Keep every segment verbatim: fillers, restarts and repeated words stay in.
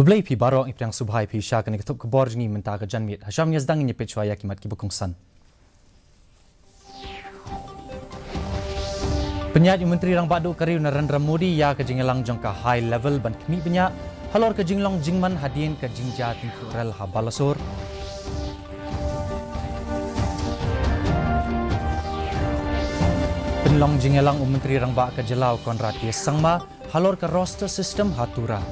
Khublei phi baroh, ngi pdiang sngewbha ïa phi sha kane ka thup khubor jong ngi mynta ka janmiet. Hashwa ngin ïa sdang, ngin ïa peit shuwa ïa ki mat kiba kongsan. Pynïaid u Myntri Rangbah Duh ka ri u Narendra Modi ïa ka jingïalang jong ka High Level ban khmih bniah halor ka jinglong jingman hadien ka jingjia tyngkhuh rel ha Balasore. Pynlong jingïalang u Myntri Rangbah ka jylla u Conrad K Sangma halor ka roster system ha Tura.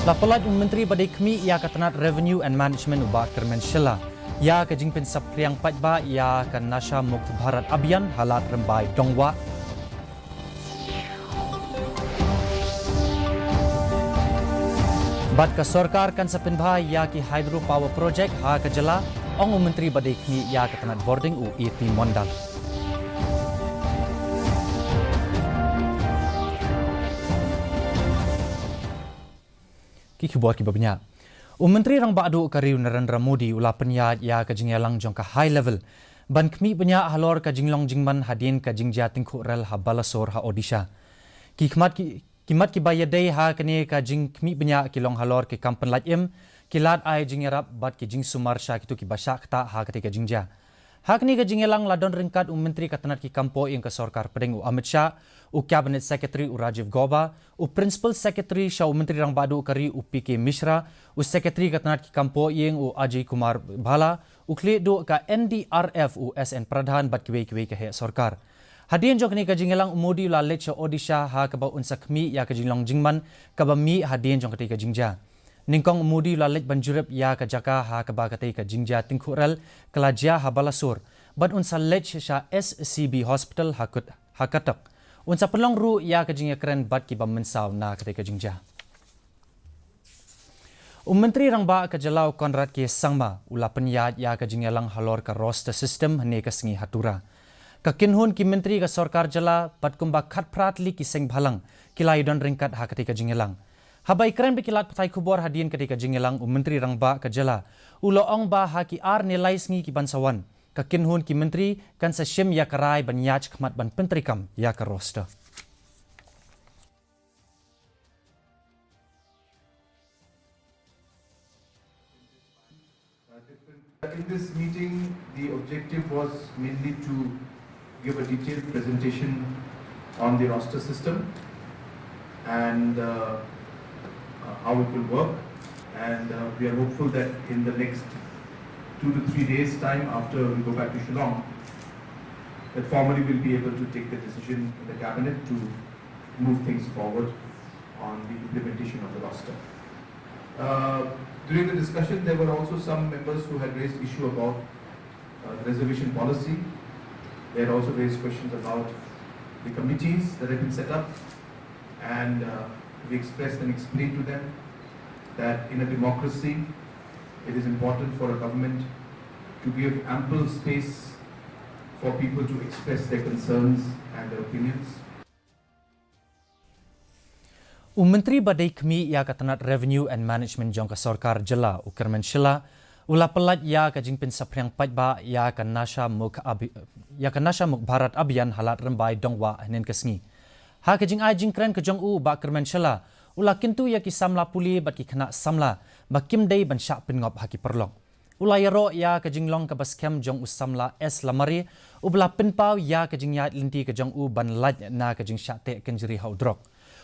La pyllait u Myntri ba dei khmih ïa ka tnat Revenue and Management u Bah Kyrmen Shylla ïa ka jingpynsaphriang paidbah ïa ka Nasha Mukt Bharat Abhiyan ha Lad Rymbai Dongwah. Bad ka sorkar kan sa pynbha ïa ki hydro power project ha ka jylla, ong u Myntri ba dei khmih ïa ka tnat bording u A P Mondal. Ki khubor kiba bniah. U Myntri Rangbah Duh ka ri u Narendra Modi u la pynïaid ïa ka jingïalang jong ka High Level ban khmih bniah halor ka jinglong jingman hadien ka jingjia tyngkhuh rel ha Balasore ha Odisha. Ki khmat ki, ki mat kiba ïadei ha kane ka jingkhmih bniah ki long halor ki kam pynlait im, ki lad ai jingïarap bad ki jingsumar sha kito kiba shah ktah ha katei ka jingjia. Ha kane ka jingïalang la don ryngkat u Myntri ka tnat ki kam poh ïing ka sorkar pdeng u Amit Shah, u Cabinet Secretary u Rajiv Gauba, u Principal Secretary sha u Myntri Rangbah Duh ka ri u P K Mishra, u Secretary ka tnat ki kam poh ïing u Ajay Kumar Bhalla, u khlieh duh ka N D R F u S N Pradhan bad kiwei kiwei ka heh sorkar. Hadien jong kane ka jingïalang u Modi u la leit sha Odisha ha kaba un sa khmih ïa ka jinglong jingman kaba mih hadien jong katei ka jingjia. Nyngkong u Modi u la leit ban jurip ïa ka jaka ha kaba katei ka jingjia tyngkhuh rel ka la jia ha Balasore, bad un sa leit sha S C B Hospital ha Kut-, ha Cuttack. Un sa pynlong ruh ïa ka jingïakren bad kiba mynsaw na katei ka jingjia. U Myntri Rangbah ka jylla u Conrad K Sangma u la pynïaid ïa ka jingïalang halor ka roster system hynne ka sngi ha Tura. Ka kynhun ki myntri ka sorkar jylla bad kumba khatphra tylli ki seng bhalang ki la ïadon ryngkat ha katei ka jingïalang. Haba ïakren bad ki lad pathai khubor hadien katei ka jingïalang u Myntri Rangbah ka jylla u la ong ba ha ki ar ne lai sngi kiban sa wan, ka kynhun ki myntri kan sa shim ïa ka rai ban ïaid shakhmat ban pyntreikam ïa ka roster. In this meeting, the objective was mainly to give a detailed presentation on the roster system and, uh, uh, how it will work. And, uh, we are hopeful that in the next two to three days' time, after we go back to Shillong, that formally we'll be able to take the decision in the cabinet to move things forward on the implementation of the roster. Uh, during the discussion, there were also some members who had raised issue about, uh, the reservation policy. They had also raised questions about the committees that have been set up, and, uh, we expressed and explained to them that in a democracy, it is important for a government to give ample space for people to express their concerns and their opinions. U Myntri ba dei khmih ïa ka tnat Revenue and Management jong ka sorkar jylla u Kyrmen Shylla u la pyllait ïa ka jingpynsaphriang paidbah ïa ka Nasha Mukt Abhi-, ïa ka Nasha Mukt Bharat Abhiyan ha Lad Rymbai Dongwah hynne ka sngi. Ha ka jingai jingkren ka jong u, u Bah Kyrmen Shylla u la kyntu ïa ki samla pule bad ki khynnah samla ba kim dei ban shah pynngop ha ki paralok. U la ïaroh ïa ka jinglong kaba skhem jong u samla S Lamare uba la pynpaw ïa ka jingïaid lynti ka jong u ban lait na ka jingshah teh kynjri ha u drok.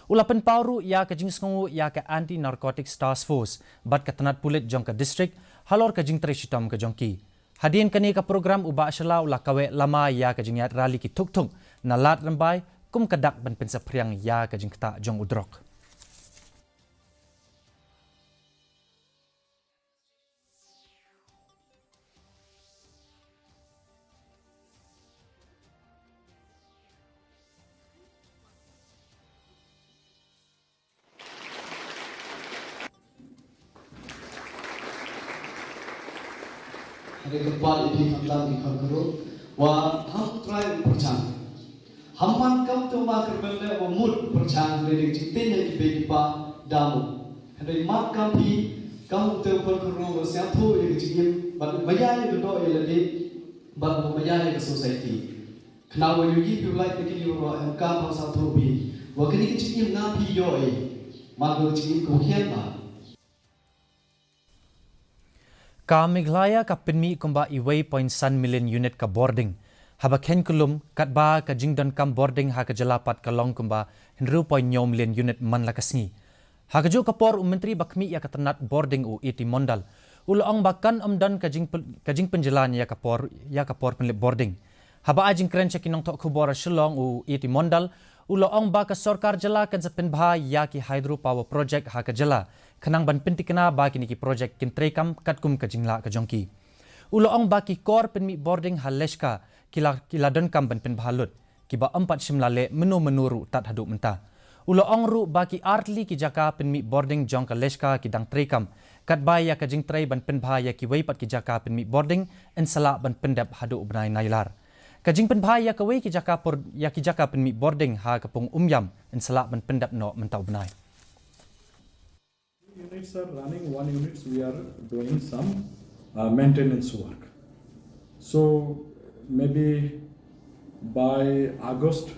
U la pynpaw ruh ïa ka jingsngewnguh ïa ka Anti Narcotics Task Force bad ka tnat pulit jong ka district halor ka jingtrei shitom ka jong ki. Hadien kane ka program u Bah Shylla u la kaweh lama ïa ka jingïaid rally ki thuk thuk na Lad Rymbai kum ka dak ban pynsaphriang ïa ka jingktah jong u drok. Hynrei kyrpad ïa phi khamtam ïa ki khun khynroo, wa ham trai pyrchang. Ham man kam uto u Bah Kyrmen leh uba mut pyrchang, hynrei da ka jingtieng ïa ki bei ki pa da mut. Hynrei mat kam phi, kam uto u khun khynroo uba sngewthuh ïa ka jingim bad u maïa ïa ka doh ïa lade bad u maïa ïa ka society. Khnang ba ïohi phi u lait na kine baroh, em kam phi sngewthuh phi. Wa kani ka jingim na phi ïoh ei. Ma ka jingim ka khian ma. Ka Meghalaya ka pynmih kumba iwei point san million unit ka bording. Haba khein kulum, katba ka jingdonkam bording ha ka jylla pat ka long kumba hynriew point hynñiew million unit man la ka sngi. Ha kajuh ka por u Myntri ba khmih ïa ka tnat bording u A T Mondal u la ong ba kan ym don ka jingpyn-, ka jingpynjlan ïa ka por, ïa ka por pynlip bording. Haba ai jingkren sha ki nongthoh khubor ha Shillong u A T Mondal u la ong ba ka sorkar jylla kan sa pynbha ïa ki hydro power project ha ka jylla khnang ban pyntikna ba kine ki project kin treikam katkum ka jinglah ka jong ki. U la ong ba ki kor pynmih bording ha Leshka ki la, ki la donkam ban pynbha lut, kiba ym pat shym la leh mynno mynno ruh tad haduh mynta. U la ong ruh ba ki artylli ki jaka pynmih bording jong ka Leshka ki dang treikam, katba ïa ka jingtrei ban pynbha ïa kiwei pat ki jaka pynmih bording yn sa lah ban pyndep haduh u bnai Nailar. Ka jingpynbha ïa kawei ki jaka por-, ïa ki jaka pynmih bording ha ka pung Umiam yn sa lah ban pyndep noh mynta u bnai. Units are running, one units we are doing some, uh, maintenance work. So maybe by August,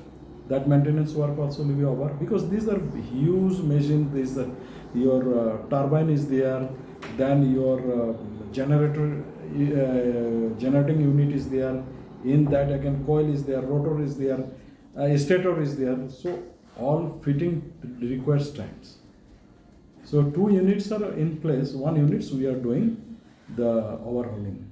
that maintenance work also will be over, because these are huge machines. These are, your, uh, turbine is there, then your, uh, generator, uh, generating unit is there. In that again, coil is there, rotor is there, uh, stator is there. So all fitting requires times. So two units are in place, one units we are doing the overhauling.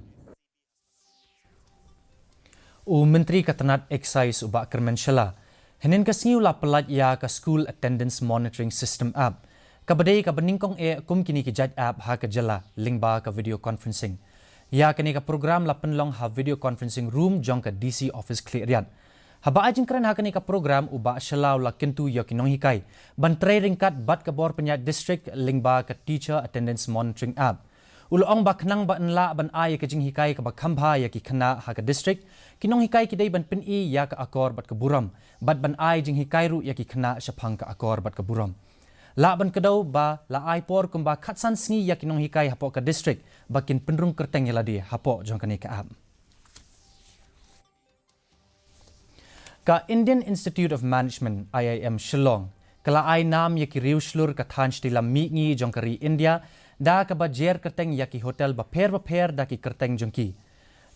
U Myntri ka tnat Excise u Bah Kyrmen Shylla hynnin ka sngi u la pyllait ïa ka School Attendance Monitoring System app, kaba dei kaba nyngkong eh kum kine ki jait app ha ka jylla lyngba ka video conferencing. Ïa kane ka program la pynlong ha video conferencing room jong ka D C office Khliehriat. Haba ai jingkren ha kane ka program u Bah Shylla u la kyntu ïa ki nonghikai ban trei ryngkat bad ka bor pynïaid district lyngba ka Teacher Attendance Monitoring app. U la ong ba khnang ba yn lah ban ai ïa ka jinghikai kaba kham bha ïa ki khynnah ha ka district, ki nonghikai ki dei ban pyni ïa ka akor bad ka burom bad ban ai jinghikai ruh ïa ki khynnah shaphang ka akor bad ka burom. Lah ban kdew ba la ai por kumba khatsan sngi ïa ki nonghikai hapoh ka district ba kin pynrung kyrteng ïa lade hapoh jong kane ka app. Ka Indian Institute of Management, I I M Shillong, ka la ai nam ïa ki riew shlur ka thaiñ shatei lam mihngi jong ka ri India da kaba jer kyrteng ïa ki hotel bapher bapher da ki kyrteng jong ki.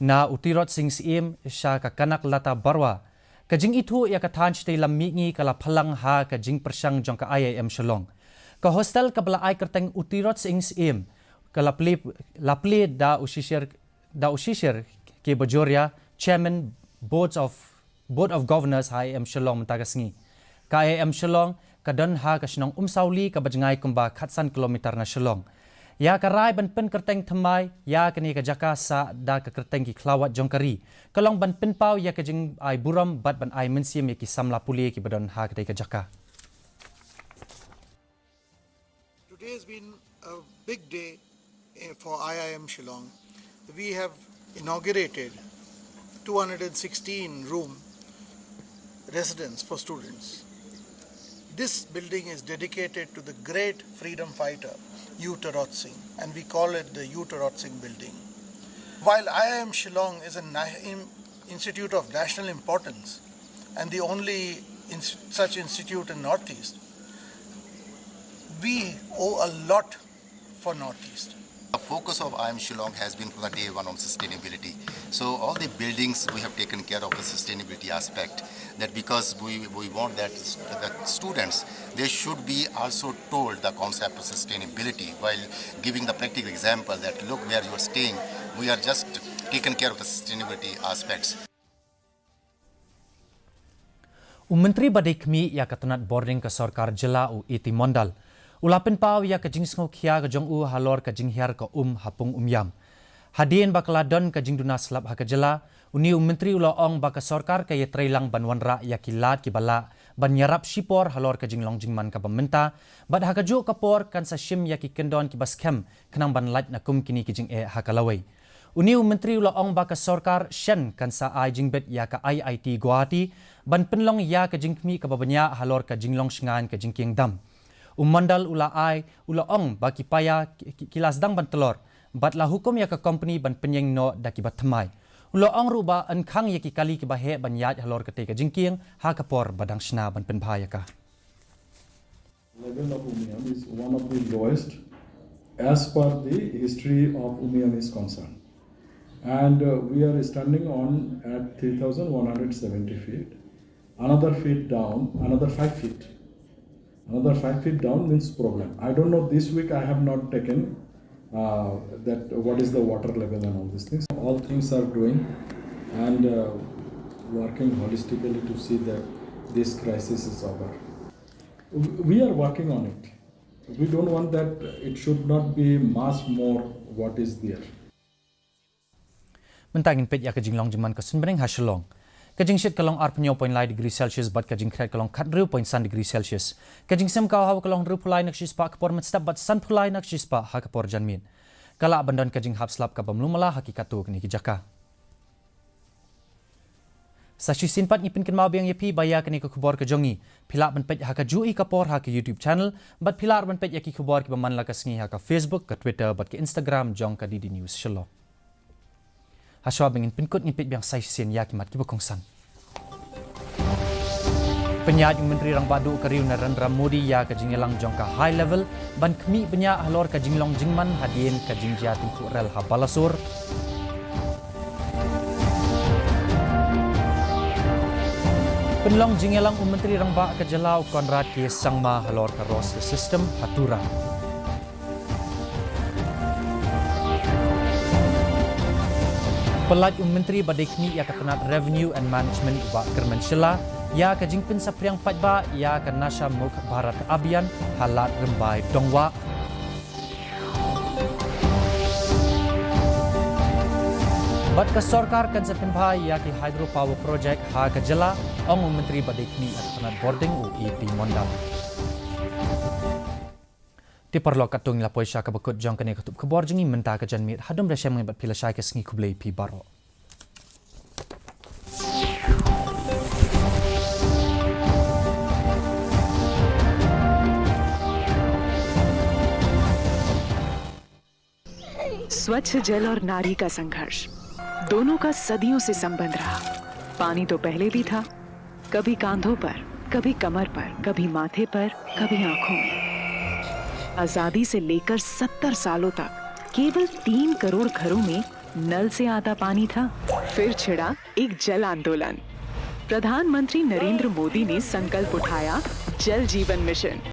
Na u Tirot Singh Syiem sha ka Kanak Lata Barua, ka jingithuh ïa ka thaiñ shatei lam mihngi ka la phalang ha ka jingpyrshang jong ka I I M Shillong. Ka hostel kaba la ai kyrteng u Tirot Singh Syiem ka la plie, la plie da u shisha da u shisha K Bajoria, Chairman Boards of, Board of Governors ha I I M Shillong mynta ka sngi. Ka I I M Shillong ka don ha ka shnong Umsawli kaba jngai kumba khatsan kilometer na Shillong. Ïa ka rai ban pynkyrteng thymmai ïa kane ka jaka sah da ka kyrteng ki khlawait jong ka ri ka long ban pynpaw ïa ka jingai burom bad ban ai mynsiem ïa ki samla pule kiba don ha katei ka jaka. Today has been a big day, eh, for I I M Shillong. We have inaugurated two hundred sixteen room residence for students. This building is dedicated to the great freedom fighter, U Tirot Singh, and we call it the U Tirot Singh Building. While I I M Shillong is a na-, in-, institute of national importance and the only ins-, such institute in Northeast, we owe a lot for Northeast. The focus of I I M Shillong has been from the day one on sustainability. So all the buildings we have taken care of the sustainability aspect, that because we, we want that s-, the students, they should be also told the concept of sustainability while giving the practical example that look where you are staying, we are just taken care of the sustainability aspects. U Myntri ba dei khmih ïa ka tnat bording ka sorkar jylla u A T Mondal u la pynpaw ïa ka jingsngewkhia ka jong u halor ka jinghiar ka um ha pung Umiam. Hadien ba ka la don ka jingduna slap ha ka jylla, une u Myntri u la ong ba ka sorkar ka ïatreilang ban wanrah ïa ki lad kiba lah ban ïarap shipor halor ka jinglong jingman kaba mynta bad ha kajuh ka por kan sa shim ïa ki kyndon kiba skhem khnang ban lait na kum kine ki jingeh ha ka lawei. Une u Myntri u la ong ba ka sorkar shen kan sa ai jingbit ïa ka I I T Guwahati ban pynlong ïa ka jingkhmih kaba bniah halor ka jinglong shngaiñ ka jingkieng dam. U Mondal u la ai, u la ong ba ki paia ki, ki, ki la sdang ban tlor bad la hukum ïa ka kompani ban pynïeng noh da kiba thymmai. U la ong ruh ba yn khang ïa ki kali kiba heh ban ïaid halor katei ka jingkieng ha ka por ba dang shna ban pynbha ïa ka. Level of Umiam is one of the lowest as per the history of Umiam is concerned. And uh, we are standing on at three thousand one hundred seventy feet. Another feet down, another five feet. Another five feet down means problem. I don't know, this week I have not taken uh, that what is the water level and all these things. All things are doing and uh, working holistically to see that this crisis is over. We are working on it. We don't want that it should not be much more what is there. Mynta ngin peit ïa ka jinglong jingman ka suiñbneng ha Shillong. Ka jingshit ka long arphew hynñiew point lai degree Celsius bad ka jingkhriat ka long khathynriew point san degree Celsius. Ka jingsem ka hawa ka long hynriewphew lai na ka shispah ka por mynstep bad sanphew lai na ka shispah ha ka por janmiet. Ka lah ban don ka jinghap slap kaba mluh mala ha ki katto katne ki jaka. Sa shisien pat ngi pynkynmaw biang ïa phi ba ïa kane ka khubor ka jong ngi phi lah ban peit ha kajuh ïa ka por ha ka YouTube channel bad phi lah ban peit ïa ki khubor kiba man la ka sngi ha ka Facebook, ka Twitter bad ka Instagram jong ka D D News Shillong. Hashwa ba ngin pynkut ngin peit biang sa shisien ïa ki mat kiba kongsan. Pynïaid u Myntri Rangbah Duh ka ri u Narendra Modi ïa ka jingïalang jong ka High Level ban khmih bniah halor ka jinglong jingman hadien ka jingjia tyngkhuh rel ha Balasore. Pynlong jingïalang u Myntri Rangbah ka jylla u Conrad K Sangma halor ka roster system ha Tura. Pynlait u Myntri ba dei khmih ïa ka tnat Revenue and Management u Bah Kyrmen Shylla ïa ka jingpynsaphriang paidbah ïa ka Nasha Mukt Bharat Abhiyan ha Lad Rymbai Dongwah. Bad ka sorkar kan sa pynbha ïa ki hydro power project ha ka jylla, ong u Myntri ba dei khmih ïa ka tnat bording u A P Mondal. Te paralok, katto ngi la poi sha kaba kut jong kane ka tup khubor jong ngi mynta ka janmiet. Haduh ba shem ngi bad phi lashai ka sngi, khublei phi baroh. स्वच्छ जल और नारी का संघर्ष, दोनों का सदियों से संबंध रहा। पानी तो पहले भी था, कभी कांधों पर, कभी कमर पर, कभी माथे पर, कभी आंखों में। आजादी से लेकर सत्तर सालों तक केवल तीन करोड़ घरों में नल से आता पानी था। फिर छिड़ा एक जल आंदोलन। प्रधानमंत्री नरेंद्र मोदी ने संकल्प उठाया, जल जीवन मिशन।